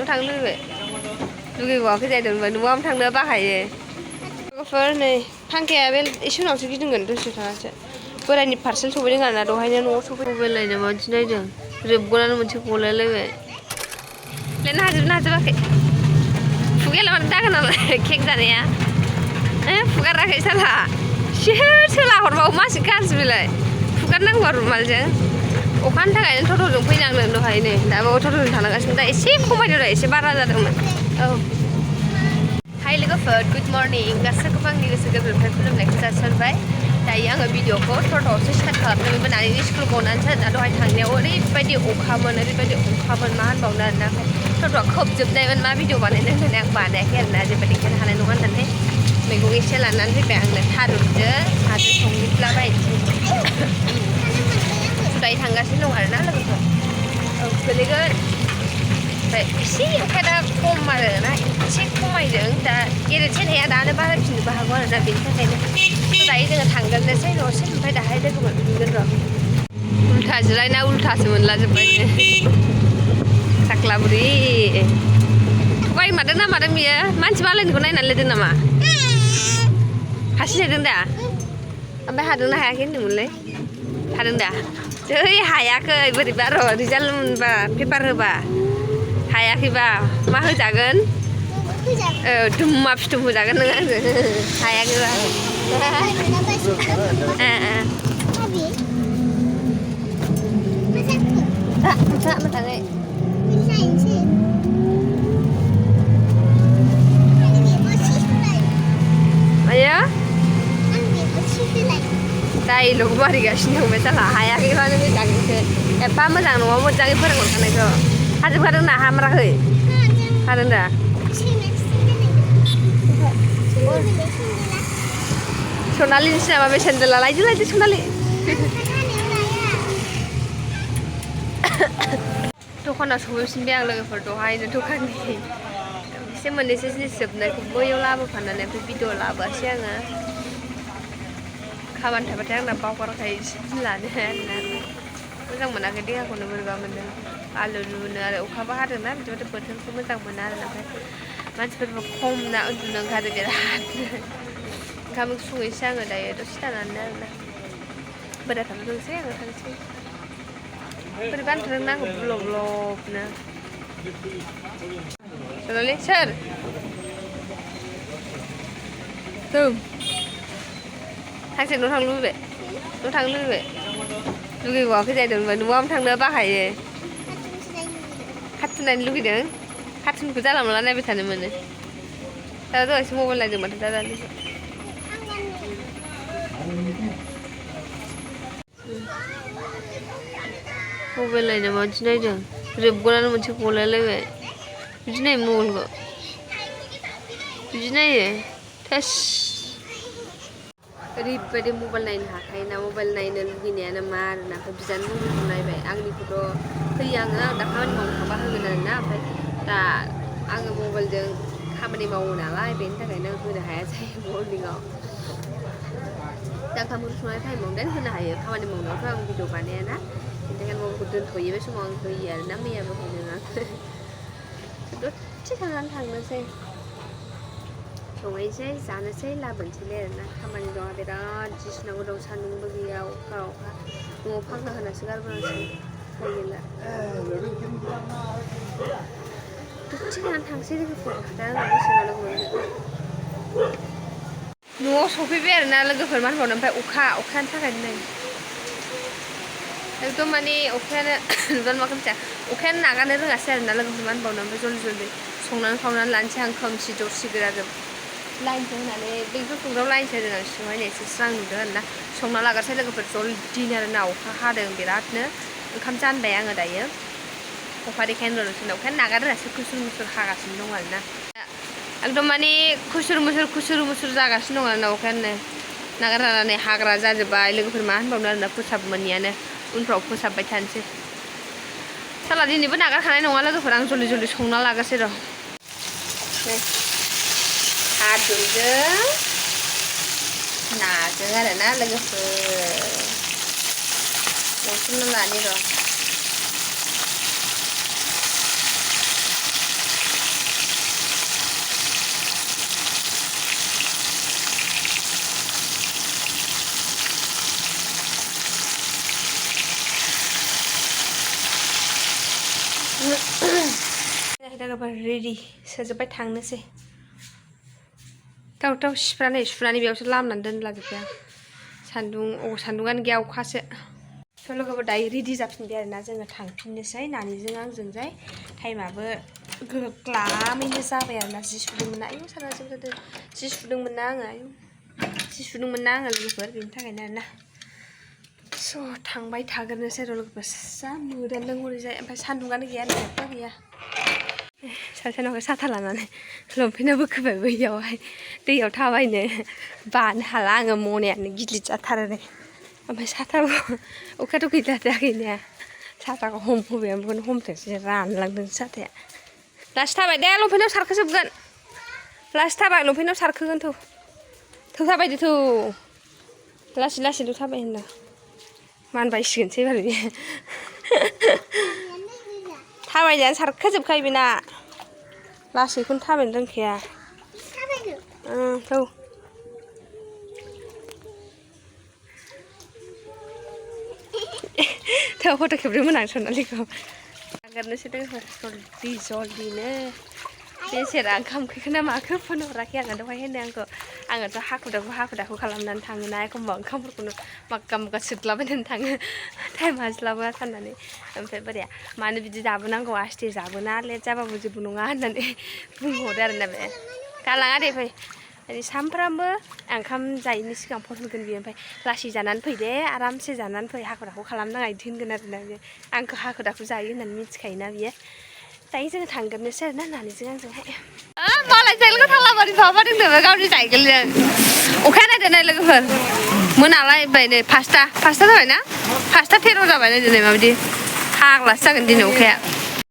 न' थांनो लुगैबाय लुगैबावाखै जाहैदोंमोन न'आव थांनो बाखायो लोगोफोर नै फांखाया बे एसे उनावसो गिदिंगोन दसे थानासो बोरायनि पार्सेल सफैदों आरोना दहायनो न'आव सफैदों मबाइल माबायदि नायदों जोबगोनानो मोनसे गलायलायबाय लेरनो हाजोबाखै खुगायालाय माथो दागोन नालाय केक जानाया फुगाराखै साला सोला हरबावो मासे गाज्रि बेलाय फुगारनांगौ रुमालजों अखानि थाखायनो टट'जों फैनांदों दहाय नै दाबो टट'जों थांगासिनो दा एसे खमायदों एसे बारा जादोंमोन औ हाय लोगोफोर गुड मर्निं गासैखौबो आंनि गोसो गोरबोनिफ्राय खुलुमनायखौ जासिहरबाय दायो आङो भिडिअखौ टट'आवसो स्टार्ट खालामदोंमोन होननानै स्कुल गनानैसो दा दहाय थांनायाव ओरैबायदि अखामोन मा होनबावनो आरोना टट'आ खोबजोबनायमोन मा भिडिअ बानायनो होननानै आं बानायाखै आरोना जेबो देखायनो हानाय नङा होननानै मैगं एसे लानानै फैबाय आंनो थारुनजों साजों संग्लिलाबायनोसै दायो थांगासिनो दं आरोना लोगोफोर औ गोलैगोन ओमफ्राय एसे अखाया दा खम आरोना एसे खमायदों दा गेरेबसे हाया दानो बारायफिननोबो हागौ आरोना बेनि थाखायनो दायो जोङो थांगोरनोसै न'सिम ओमफ्राय दाहाय लोगो मोनफिनगोन र' उल्था जिरायना उल्थासो मोनलाजोब्बाय साख्ला बुरि थगायमारदों ना मादों बियो मानसि मालायनिखौ नायनानै लिरदों नामा हारसिं लिरदों दा ओमफ्राय हादोंना हायाखै होनदोंमोनलै हादों दा जै हायाखै बोरैबा र' रिजाल्ट मोनबा पेपार होबा हायाखैबा मा होजागोन दुम्मा फिथुम होजागोन नों आंजों हायाखैबा मोजाङै आया डाइलग मारिगासिनो दं बे साला हायाखैबा नों मोजाङैसो एफा मोजां न'आव मोजाङै फोरोंहरखानायखौ हाजोबखादों ना हामाराखै हादों दा सनालिनिसो नामा बे सेन्देला लायदो सनालि दखानाव सफैफिनबाय आं लोगोफोर दहायनो दखाननि एसे मोननैसो जिनिस जोबनायखौ बैयाव लाबोफानानै ओमफ्राय भिडिअ लाबोआसै आङो खामानि थाबाथाय आंना बावगारखायो लानो आरोना मोजां मोनाखै देहाखौनो बोरैबा मोनदों आलु लुनो आरो अखाबो हादोंना बिदिबाथ' बोथोरखौ मोजां मोना आरो ओमफ्राय मानसिफोरबो खम ना उन्दुनो ओंखारो बिरादनो ओंखाम संहैसै आङो दायो दसे थानानै आरोना बोराय थांथोंसै आङो थांसै बोरैबा उन्दुनो आङो ब्लब ब्लबनो सनालि सोर थांसै न' थांनो लुबैबाय न' थांनो लुगैबावाखै जाहैदोंमोन न'आव थांनो बाखायो कार्टुन नायनो लुगैदों कार्टुनखौ जाला मोनला नायबाय थानो मोनो दा दहायसो मबाइल नायदों माथो दा दानिसो मबाइल नायनो माबायदि नायदों जोबगोनानो मोनसे गलायलायबाय बिदि नायो मबाइलखौ बिदि नायो थोस ओरैबायदि मबाइल नायनो हाखायोना मबाइल नायनो लुगैनायानो मा आरोना ओमफ्राय बिजानो मबाइलखौ नायबाय आंनिखौथ' होयो आङो आं दा खामानि मावनो थांबा होगोन आरोना ओमफ्राय दा आङो मबाइलजों खामानि मावो नालाय बेनि थाखायनो होनो हाया जायो मर्निंआव दा ओंखाम ओंख्रि संनाय टाइमाव देन होनो हायो खामानि मावनायावथ' आं भिडिअ बानायाना बेनि थाखायनो मबाइलखौ दोनथ'यो बे समाव आं होयो आरोना मैयाबो होदों आं दसे थानानै थांनोसै संहैसै जानोसै लाबोनोसैलाय आरोना खामानि दं बिराद जि सुनांगौ दं सान्दुंबो गैया अखा न'आव फांखा होनासो गारबोनांसिगोन गैला दसे थानानै थांसै लोगोफोर दा न'आव सफैबाय आरोना लोगोफोर मा होनबावनो ओमफ्राय अखानि थाखायनो नै एकदम माने अखायानो नुदों मा खोमसिया अखायानो नागारनो रोङासै आरोना लोगोफोर मा होनबावनो ओमफ्राय जल्दि संनानै खावनानै लानोसै आं खोमसि दरसि गोराजों लाइनसो होनानै बेंटल संग्रायाव लाइनसो होदों आं सिङावहाय एसे स्रां नुदों आरोना संना लागासै लोगोफोर जल्दिनो आरोना अखा हादों बिरादनो ओंखाम जानबाय आङो दायो अखा देखायनो र' नोंसोरना अखायानो नागारनो रोङासै खुसुर मुसुर हागासिनो दं आरोना एकदम माने खुसुर मुसुर जागासिनो दं आरोना अखायानो नागारनानै हाग्रा जाजोब्बाय लोगोफोर मा होनबावनो आरोना फोसाब मोनियानो उनफ्राव फोसाबबाय थानोसै साला दिनैबो नागारखानाय नङा लोगोफोर आं जल्दि संना लागोसै र' थारुनजों नाजों आरोना लोगोफोर संना लानि र' लोगोफोर रेडि सोजोब्बाय थांनोसै दाउ सिफ्रानै सुनानै बेयावसो लामनानै दोनलाजोब्बाय आं सान्दुङानो गैया अखासो थ' लोगोफोर दायो रेडि जाफिनबाय आरोना जोङो थांफिननोसै नानिजों आंजोंजाय टाइमाबो ग्लामैनो जाबाय आरोना जि सुदोंमोन ना आयौ साना जोबदों जि सुदोंमोन ना आङो लोगोफोर बेनि थाखायनो आरोना स' थांबाय थाग्रोनोसै र' लोगोफोर जा मोदानदों हरैजाय ओमफ्राय सान्दुङानो गैया जेबो गैया सासेनावहाय साथा लानानै लंपेन्टआ बोखोबाय बैयावहाय दैयाव थाबायनो बानो हाला आङो मनायानो गिलिर जाथारो नै ओमफ्राय साथाबो अखायाथ' गैला दा गैनाया साथाखौ हमफैबाय ओमफ्राय हमथोंसै रानलांदों साथाया लासै थाबाय दे लंपेन्टआव सारखोजोबगोन लासै थाबाय लंपेन्टआव सारखोगोन थौ थाबायदो थौ लासैल' थाबाय होनदों मानबायसिगोनसै एबार बे थाबायनायानो सारखोजोबखायो बेना लासैखौनो थाबायनो रोंखाया थौ थौ फट' खेबदोंमोन आं सनालिखौ नागारनोसै लोगोफोर जल्दिनो बेसेरा ओंखाम ओंख्रिखौ ना माखो फन हराखै आङो दहाय होनो आङोथ' हाखु दाखु खालामनानै थाङोना एखमबा ओंखामफोरखौनो मागा सोदलाबायनानै थाङो टाइम हास्लाबा साननानै ओमफ्राय बोराया मानो बिदि जाबोनांगौ आस्थे जाबोना लेट जाबाबो जेबो नङा होननानै बुंहरो आरोना बे गालाङा दे फै सामफ्रामबो ओंखाम जायैनि सिगां फन हरगोन बियो ओमफ्राय लासै जानानै फै दे आरामसे जानानै फै हाखु दाखु खालामनाङा बिदि होनगोन आरोना बियो आंखौ हाखु दाखु जायो होननानै मिथिखायोना बियो दायो जोङो थांग्रोनोसै आरोना नानिजों आंजोंहाय मालाय साइकेलखौ थांलाबारि माबादोंनो गावनि साइकेलजों अखाया नायदो नै लोगोफोर मोनालायबाय नै 5टा जाबाय ना 5टा 13 जाबाय नै दिनै माबायदि फाग्लासो जागोन दिनै अखाया